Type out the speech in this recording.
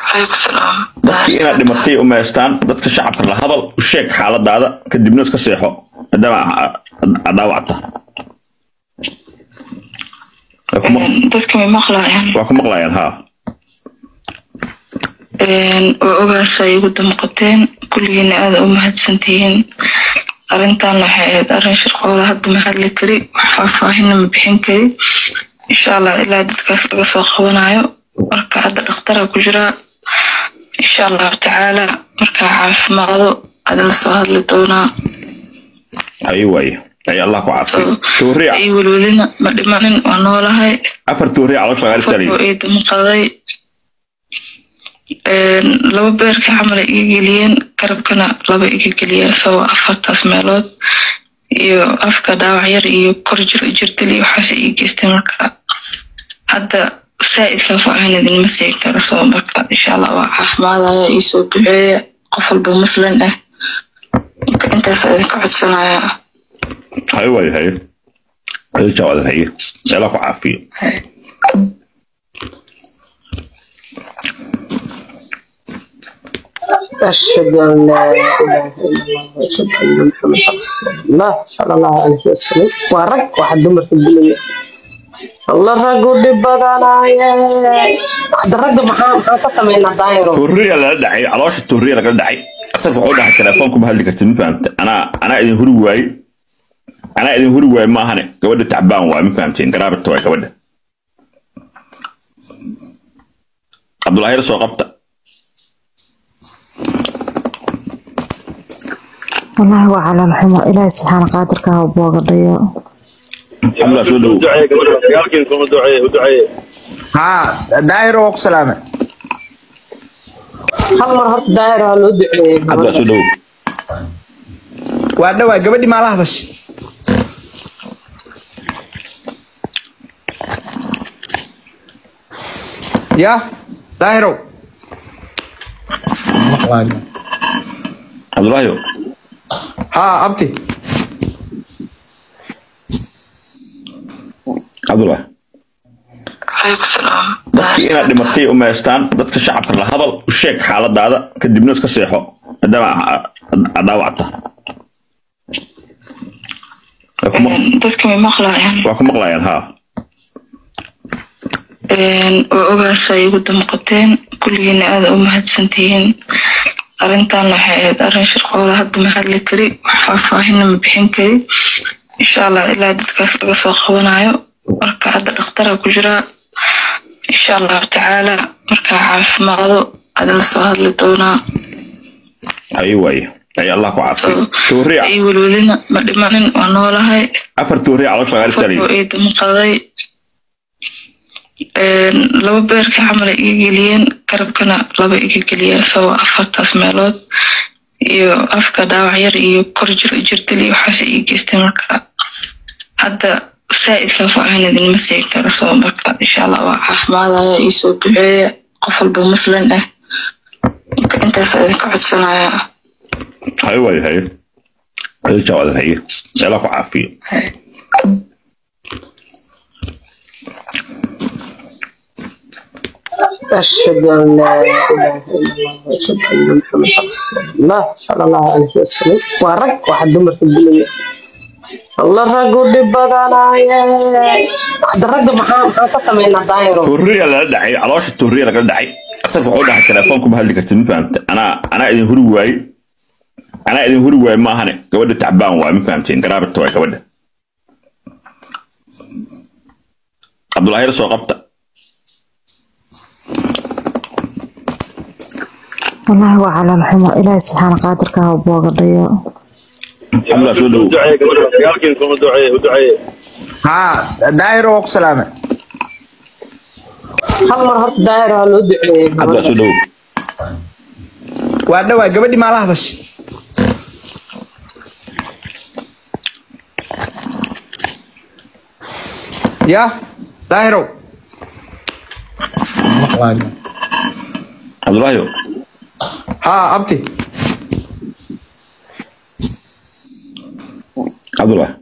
Calaykum salaam. Dadkii inaad dhimatay u meestaan, dadka shacabka la hadal, u sheeg xaaladaada, kadibna iska seexo maadaama aad dhaawacta. Dadka may maqlayaan? Waa ku maqlayaan, haa. Waa ogaas ay igu damqateen, kulligiina aada u mahadsantihiin. Arrintan waxay ahayd arrin shirqooda, hadda ma hadli kari, wax faahfaahinna ma bixin kari, insha Allah ilaa dadkaas laga soo qabanayo. Marka hadda dhakhtaraa ku jiraa, insha Allahu tacaala markaa caafimaado ada la soo hadli doonaa. Haye waaye, ay Allah ku caafiyo. Tooriya ay welwelina, ma dhimanin, waa noolahay. Afar tooriya caloosha laga Wuxuu dhigtay. Ii damqaday, laba beerka camal ay iga geliyeen, garabkana laba iga geliyeen, soo afartaas meelood iyo afka dhaawac yar iyo kor jir jirdil iyo waxaas ii geystay. Marka hadda saa-id faahfaahin idinma siin karo, soo marka insha Allah waa caafimaadaya, iisoo duceeya qof walba muslim ah. Marka intaas idinka codsanaya. Haye waaye, haye haye, jawaadan, haye, Allah ku caafiyo. أشهد أن لا إله إلا الله وأشهد أن محمدا رسول الله صلى الله عليه وسلم. Waa rag waxa dumarka dilaya, alla raggu dhib badanaaye. Hadda ragga maxaa ka sameynaa, Daahiro? Tooriya lala dhacay, caloosha tooriya lagala dhacay. Asalka wuxuu dhahay telefoonku ma hadli kartid, ma fahamte? Anaa idin huri waaye, anaa idin huri waaye ma ahane, gabadha tacbaan waaye, ma fahamteen? Garaabata waay gabadha. Cabdulaahir soo qabta. Wallaahi waa calool xumo, Ilaahi subxaana qaadirka ha boogadhayo. Cabdullah soo dhow. Haa Daahiro, waa ku salaamay. Hal mar horta Daahiro ha loo duceeyo. Cabdullah soo dhow. Waa dhawaa, gabadhii maa la hadashay? Ya Daahirow. Cabdulaahiyo. Haa abti. Cabdullah. Calaykum salaam. Dadkii inaad dhimatay u meestaan, dadka shacabka la hadal, u sheeg xaaladaada, kadibna iska seexo maadaama aad dhaawacta. Dadka may maqlayaan? Waa ku maqlayaan, haa. Waa ogaas ay igu damqateen, kulligiina aada u mahadsantihiin. Arrintan waxay ahayd arrin shirqooda, hadda ma hadli kari, wax faahfaahinna ma bixin kari, insha Allah ilaa dadkaas laga soo qabanayo. Marka hadda dhakhtaraa ku jiraa, insha Allahu tacaala markaa caafimaado ada la soo hadli doonaa. Haye waaye, ay Allah ku caafiyo. Tooriya ay welwelina, ma dhimanin, waa noolahay. Afar tooriya caloosha laga dhigtay. Wuxuu ii damqaday, laba beerka camal ay iga geliyeen, garabkana laba iga geliyeen, soo afartaas meelood iyo afka dhaawac yar iyo kor jir jirdil iyo waxaas ii geystay. Marka hadda saa-id faahfaahin idinma siin karo, soo marka insha Allah waa caafimaadaya, iisoo duceeya qof walba muslim ah. Marka intaas idinka codsanaya. Haye waaye, haye haye, jawaadan, haye, Allah ku caafiyo. أشهد أن لا إله إلا الله وأشهد أن محمدا رسول الله صلى الله عليه وسلم. Waa rag waxa dumarka dilaya, alla raggu dhib badanaaye. Hadda ragga maxaa ka sameynaa, Daahiro? Tooriya lala dhacay, caloosha tooriya lagala dhacay. Asalka wuxuu dhahay telefoonku ma hadli kartid, ma fahamte? Anaa idin huri waaye, anaa idin huri waaye ma ahane, gabadha tacbaan waaye, ma fahamteen? Garaabata waay gabadha. Cabdulaahir soo qabta. Wallaahi waa calool xumo, Ilaahi subxaana qaadirka ha boogadhayo. Cabdullah soo dhow. Haa Daahiro, waa ku salaamay. Hal mar horta Daahiro ha loo duceeyo. Cabdullah soo dhow. Waa dhawaa, gabadhii maa la hadashay? Ya Daahirow. Cabdulaahiyo. Haa abti. Cabdullah.